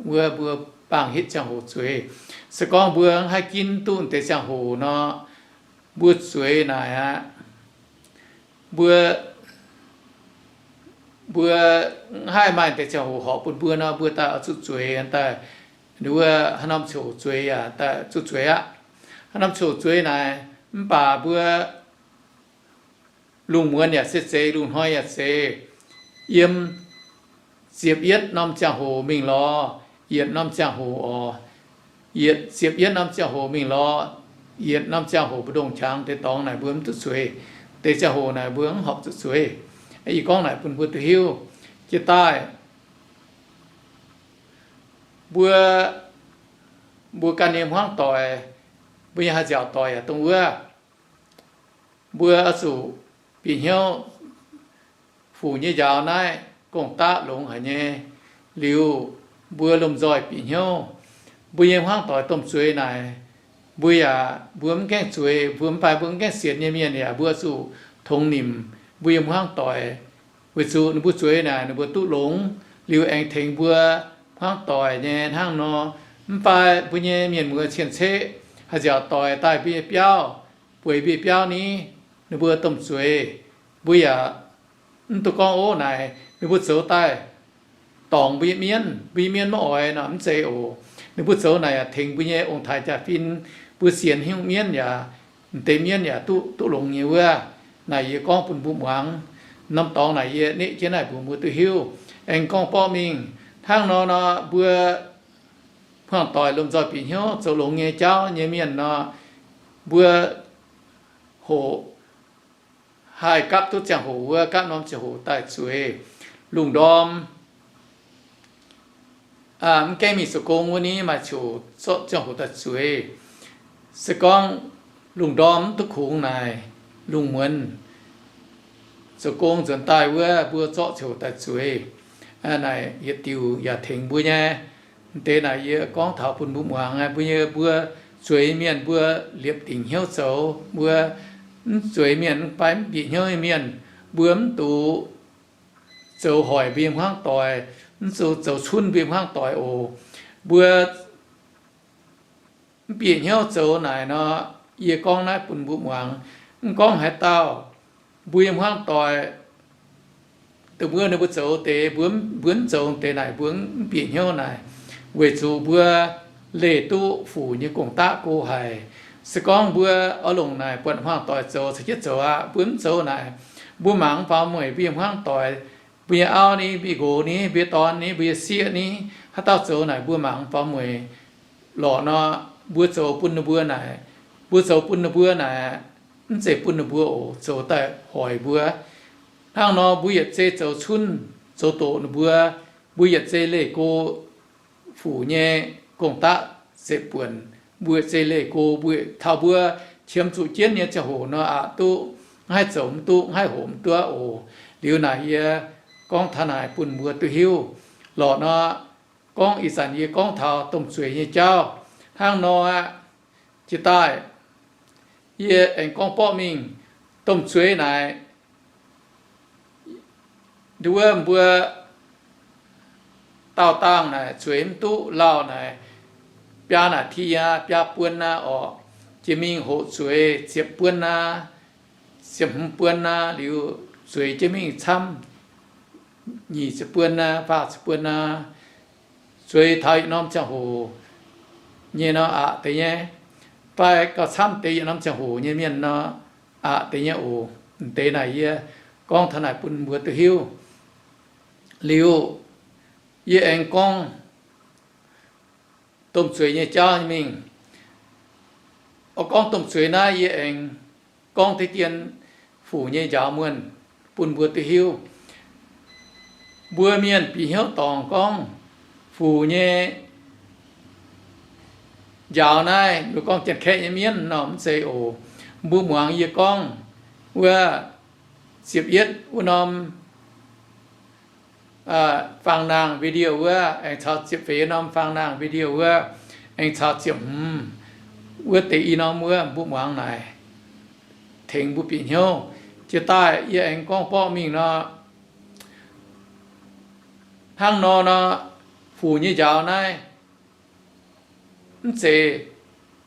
wuov, mbuo bangc hitv ziangh hoc zueiz. Se gorngv mbuo mv haih ginv duqv deix ziangh hoc nor, mbuo zueiz naaic aqv. Mbuo, mbuo mv haih maaih deix ziangh hoc horpc bun mbuo nor, mbuo daaih oix zuqc zueiz daaih. Wuov haaix norm ziangh hoc zueiz yaac daaih zuqc zueiz aqv. Haaix norm ziangh hoc zueiz naaic, mv baac mbuo lungh muonz yaac se zeiz, lungh hnoi yaac zeiz, yiem ziepc yietv norm ziangh hoc mingh lorz yietc norm ziangh hoc oc. Yietc, ziepc yietv norm ziangh hoc mingh lorz yietc norm ziangh hoc mbu'ndongx qangx deix dorngx naaic mbuo mv duqv zueiz. Deix ziangh hoc naaic mbuo mv horpc zuqc zueiz. Yie gorngv naaic bun mbuo duqv hiuv. Jiex daaih mbuo, mbuo ganh nyei hmuangv doic, mbuo nyei haih nziaauc doic yaac dongh wuov. Mbuo oix zuqc bieqc hnyouv fuc nyei njaaux naaiv gong-daqv longx haic nyei. Liuz, mbuo lomh nzoih bieqc hnyouv, mbuo nyei hmuangv doic domh zueiz naaic, mbuo yaac, mbuo mv gaengh zueiz, mbuo mv baac mbuo mv gaengh sienx nyei mienh yaac mbuo zuqc tongx nimc mbuo nyei hmuangv doic, weic zuqc ninh mbuo zueiz naaic ninh mbuo duqv longx, liuz aengx tengx mbuo hmuangv doic nyei hnangv nor. Mv baac mbuo nyei mienh muoz cien-ceqv haih nziaauc doic daaih mbuo nyei biauv, bueix mbuo nyei biauv ni, ninh mbuo domh zueiz, mbuo yaac mv duqv gorngv, ov, naaic ninh mbuo zoux daaih dorngc mbuo nyei mienv, mbuo nyei mienv maiv oix nor, mv zeiz oc. Ninh mbuo zoux naaic yaac tengx mbuo nyei ong-taaix jaa-fin, mbuo sienx hnyouv mienv yaac, m'deix mienv yaac duqv, duqv longx nyei wuov. Naaic yie gorngv bun mbuo muangx. Norm dorngx naaic yie neqv jienv naaiv mbuox mbuo duqv hiuv. Aengx gorngv borqv mingh, hnangv nor nor mbuo hmuangv doic lomh nzoih bieqc hnyouv zoux longx nyei jauv nyei mienh nor, mbuo hoqc haih gapv duqv ziangh hoc wuov, gapv norm ziangh hoc daaih zueiz. Lungh ndorm mv gaengh mingh zoux gong wuov ni, maaih ziouc zorqv ziangh hoc daaih zueiz. Se gorngv lungh ndorm mv duqv kungx naaic, lungh muonz zoux gong nzuonx daaih wuov, mbuo zorqv ziangh hoc daaih zueiz. Naaic yietc diuc yaac tengx mbuo nyei. Deix naaic yie gorngv taux bun mbuo muangx, mbuo nyei, mbuo zueiz mienh mbuo liepc dingc hnyouv zoux. Mbuo mv zueiz mienh fai mv bieqc hnyouv nyei mienh, mbuo mv duqv zoux hoic mbuo nyei hmuangv doic, mv zuqc zoux cunv mbuo nyei hmuangv doic oc. Mbuo mv bieqc hnyouv zoux naaic nor, yie gorngv naaiv bun mbuo muangx. Mv gorngv haaix dauh, mbuo nyei hmuangv doic, dongh mbuo, ninh mbuo zoux deix, mbuo, mbuo mv zoux deix naaic, mbuo mv bieqc hnyouv naaic, weic zuqc mbuo leih duqv fuc nyei gong-daqv go haic. Se gorngv mbuo oix longc naaic buatc hmuangv doic zoux, caux jienv zoux aqv. Mbuo mv zoux naaic, mbuo mangc faaux mueic mbuo nyei hmuangv doic, mbuo nyei auv ni, mbuo nyei nqox ni, mbuo nyei dorn ni, mbuo nyei sieqv ni, haaix dauh zoux naaic mbuo mangc faaux mueic lorqc nor, mbuo zoux bun ninh mbuo naaic, mbuo zoux bun ninh mbuo naaic, mv zeiz bun ninh mbuo oc, zoux daaih hoic mbuo. Hnangv nor mbuo yietc zei zoux cunv, zoux doqc ninh mbuo, mbuo yietc zei leih go fuc nyei gong-daqv setv buonc, mbuo yietc zei leih go, mbuo taux mbuo qiemx zuqc jienv nyei ziangh hoc nor aqc duqv, mv haih zoux mv duqv, mv haih hoqc mv duqv oc. Liuz naaic yie gorngv taux naaic bun mbuo duqv hiuv lorqc nor. Gorngv ih zanc yie gorngv taux domh zueiz nyei jauv hnangv nor aqv. Jiex daaih yie aengx gorngv borqv mingh, domh zueiz naaic, nduov mbuo daauh dangh naaic zueiz mv duqv lauh naaic, biaa naaic ti aqv, biaa buon aqv orqc. Jiex mingh hoqc zueiz ziepc buon aqv, ziepc hmz buon aqv, liuz zueiz jienv mingh camv nyic ziepc buon aqv, faah ziepc buon aqv. Zueiz taux yietc norm ziangh hoc nyei nor aqc deix nyei, fai gauh camv deix yietc norm ziangh hoc nyei mienh nor aqc deix nyei oc. M'deix naaic yie gorngv taux naaic bun mbuo duqv hiuv. Liuz yie aengx gorngv domh zueiz nyei jauv nyei mingh. Oix gorngv domh zueiz naaiv yie aengx gorngv deix dien fuc nyei njaaux muonh bun mbuo duqv hiuv. Mbuo mienh bieqc hnyouv dorngc gorngv fuc nyei njaaux naaiv, mbuo gorngv Janx-Kaeqv nyei mienv nor mv zeiz oc. Mbuo muangx yie gorngv wuov ziepc yietv wuov norm faang naang video wuov, aengx caux ziepc feix norm faang naang video wuov, aengx caux ziepc hmz wuov deix i norm wuov mbuo muangx naaic, tengx mbuo bieqc hnyouv. Jiex daaih yie aengx gorngv borqv mingh nor, hnangv nor nor, Fuc nyei njaaux naaiv mv zeiz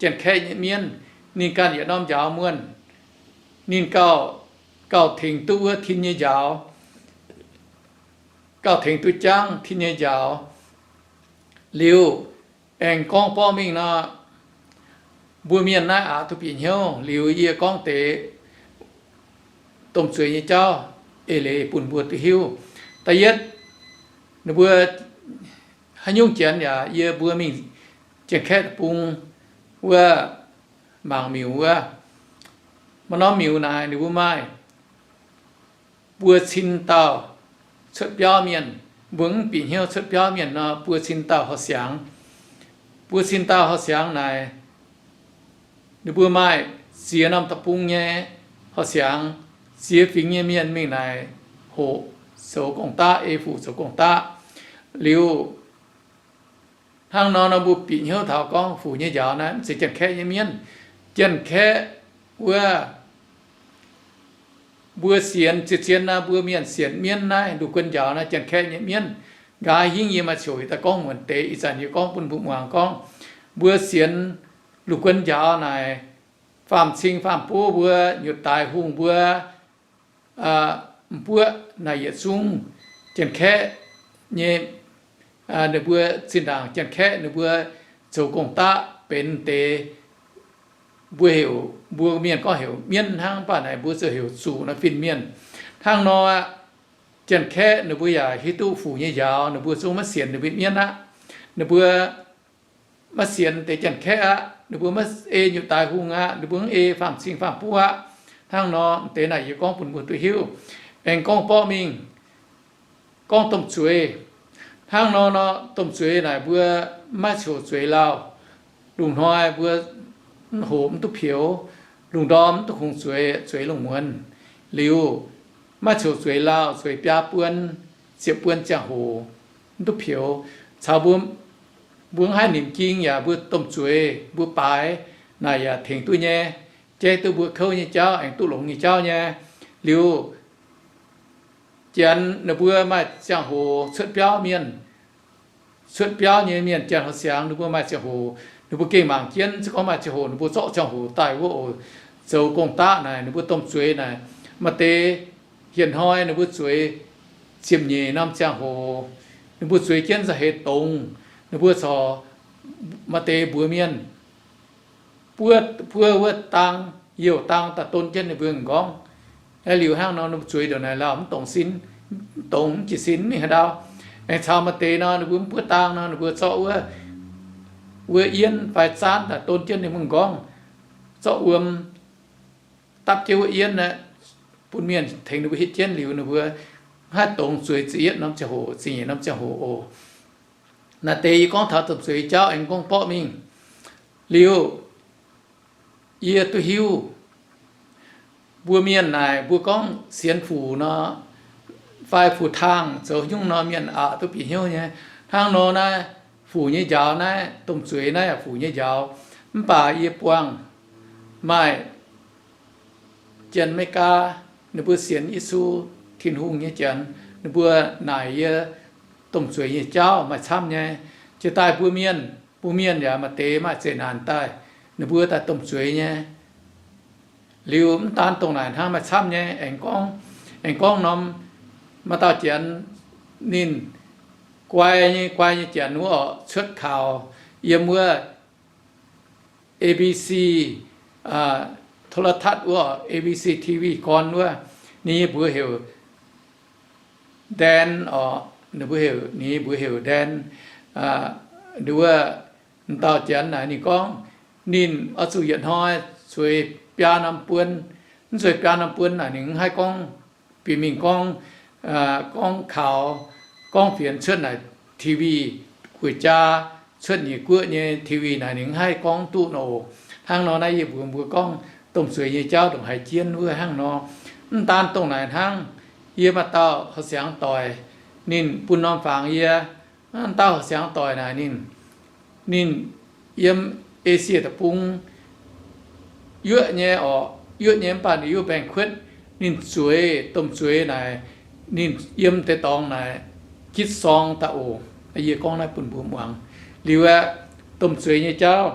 Janx-Kaeqv nyei mienv. Ninh ganh yietc norm njaaux muonh. Ninh gauh, gauh tengx duqv wuov tin nyei njaaux, gauh tengx duqv jangv tin nyei njaaux. Liuz, aengx gorngv borqv mingh nor, mbuo mienh naaiv aqc duqv bieqc hnyouv. Liuz yie gorngv deix domh zueiz nyei jauv eix leiz bun mbuo duqv hiuv. Da'yietv, ninh mbuo haaix nyungc Janx yaac yie mbuo mingh Janx-Kaeqv deic-bung wuov mangc miuc wuov, maaih norm miuc naaic ninh mbuo maaih buo cin dauh cuotv biauv mienh. Mbuo mv bieqc hnyouv cuotv biauv mienh nor, buo cin dauh horh siangx. Buo cin dauh horh siangx naaic, ninh mbuo maaih ziex norm deic-bung nyei horh siangx, ziex fingx nyei mienh mingh naaic hoqc zoux gong-daqv, ei Fuc zoux gong-daqv. Liuz, hnangv nor nor mbuo bieqc hnyouv taux gorngv Fuc nyei njaaux naaiv mv zeiz Janx-Kaeqv nyei mienv. Janx-Kaeqv wuov mbuo sienx, zien-zien naaiv mbuo mienh sienx mienv naaiv, lungh guon njaaux naaiv Janx-Kaeqv nyei mienv. Nqa'haav hingv yie maaih ziouc daaih gorngv muonc deix, ih zanc yie gorngv bun mbuo muangx gorngv, mbuo sienx lungh guon njaaux naaic, faam-cing faam-buv mbuo, nyutc daaix hungh mbuo, m'buoqv naaic yietc zungv Janx-Kaeqv nyei, ninh mbuo zinh ndaangc Janx-Kaeqv ninh mbuo zoux gong-daqv benx deix, mbuo heuc, mbuo mienh gorngv heuc mienv hnangv, mv baac naaic mbuo ziouc heuc zuqc naaiv fin-mienh. Hnangv nor aqv, Janx-Kaeqv ninh mbuo yaac hiuv duqv Fuc nyei njaaux, ninh mbuo zungv maiv sienx ninh mbuo mienv aqv. Ninh mbuo maiv sienx deix Janx-Kaeqv aqv. Ninh mbuo maiv ei nyutc daaix hungh aqv. Ninh mbuo mv ei faam-cing faam-buv aqv. Hnangv nor, deix naaic yie gorngv bun mbuo duqv hiuv. Aengx gorngv borqv mingh, gorngv domh zueiz. Hnangv nor nor, domh zueiz naaic mbuo maiv ziouc zueiz lauh. Lungh hnoi mbuo mv hoqc mv duqv peux, lungh ndorm mv duqv kungx zueiz, zueiz lungh muonz. Liuz, maiv ziouc zueiz lauh, zueiz biaa buon, ziepc buon ziangh hoc mv duqv peux. Caux mbuo, mbuo mv haih nimc jing yaac mbuo domh zueiz mbuo baaix naaic yaac tengx duqv nyei, jaiv duqv mbuo kouv nyei jauv, aengx duqv longx nyei jauv nyei. Liuz, Janx ninh mbuo maaih ziangh hoc cuotv biauv mienh, cuotv biauv nyei mienh, Janx horh siangx ninh mbuo maaih ziangh hoc, ninh mbuo gengh mangc jienv, se gorngv maaih ziangh hoc ninh mbuo zorqv ziangh hoc daaih wuov oc, zoux gong-daqv naaic, ninh mbuo domh zueiz naaic. Maaih deix hienx hnoi ninh mbuo zueiz ziepc nyeic norm ziangh hoc, ninh mbuo zueiz jienv za'heix dongz, ninh mbuo corc maaih deix mbuox mienh, buov, buov wuov dang, youh dang daaih don jienv ninh mbuo m'nqorngv. Liuz hnangv nor ninh mbuo zueiz ndongc naaic lauh mv dongz sin, mv dongz mv jiez sin mingh haaix ndau. Aengx caux maaih deix nor ninh mbuo mv buov dang nor ninh mbuo zorqv wuov, wuov yienv fai zaanv daaih don jienv ninh mbuo m'nqorngv, zorqv wuom dapv jienv wuov yienv aeqv, bun mienh tengx ninh mbuo hitv jienv liuz ninh mbuo mv haih dongz zueiz ziepc yietv norm ziangh hoc, ziepc nyeic norm ziangh hoc oc. Naaiv deix yie gorngv taux domh zueiz jauv aengx gorngv borqv mingh. Liuz, yie duqv hiuv, mbuo mienh naaic mbuo gorngv sienx Fuc nor, fai Fuc Taangh zoux nyungc nor mienh aqc duqv bieqc hnyouv nyei. Hnangv nor naaiv Fuc nyei njaaux naaiv, domh zueiz naaiv yaac Fuc nyei njaaux. Mv baac yie buangh maaih Janx-Meigaa, ninh mbuo sienx Yesu, Tin-Hungh nyei Janx, ninh mbuo naaic yie domh zueiz nyei jauv maaih camv nyei. Jiex daaih mbuo mienh, mbuo mienh yaac maaih deix maaih zeqc naanc daaih, ninh mbuo daaih domh zueiz nyei. Liuz mv daan dongh naaic hnangv, maaih camv nyei. Aengx gorngv, aengx gorngv norm, maaih dauh Janx, ninh guai nyei, guai nyei Janx wuov oc, cuotv kaux yiem wuov A B C โทรทัศน์ wuov oc, A B C T V gorn wuov, ninh nyei mbuox heuc Dan oc, ninh mbuo heuc, ninh nyei mbuox heuc Dan. Wuov, m'dauh Janx naaic ninh gorngv, ninh oix zuqc yietc hnoi zueiz biaa norm buon. Mv zueiz biaa norm buon naaic ninh mv haih gorngv, bieqc mingh gorngv, gorngv kaux, gorngv fienx cuotv naaic TV, guoqv jaa, cuotv nyeic guoqv nyei TV naaic ninh mv haih gorngv duqv nor oc. Hnangv nor naaiv yie mbuox mbuo gorngv domh zueiz nyei jauv ndongc haaix jienv wuov hnangv nor. Mv daan dongh naaic hnangv, yie maaih dauh horh siangx doic, ninh bun norm fangx yie. M'dauh horh siangx doic naaic ninh, ninh yiem Esie Deic-Bung, yuoqv nyei orqc, yuoqv nyei mv baac ninh yaac mbaengx-kuotv. Ninh zueiz, domh zueiz naaic, ninh yiem deix dorngx naaic gitv sorng daaih oc. Yie gorngv naaiv bun mbuo muangx. Liuz aeqv, domh zueiz nyei jauv,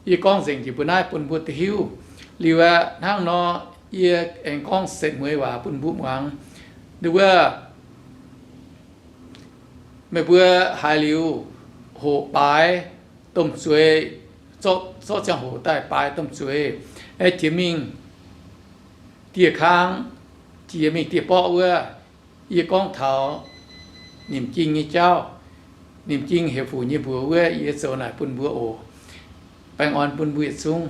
yie gorngv nzengc jiex mbuo naaiv bun mbuo duqv hiuv. Liuz aeqv, hnangv nor, yie aengx gorngv setv mueiz waac bun mbuo muangx. Nduov, meih mbuo haiz liuz hoqc baaix domh zueiz, zorqv ziangh hoc daaih baaix domh zueiz, aeqv, jiex mingh dieh kang, jiex mingh dieh borqv wuov. Yie gorngv taux nimc ging nyei jauv, nimc ging heuc fuc nyei mbuox wuov, yie zoux naaic bun mbuo oc. Baengh orn bun mbuo yietc zungv.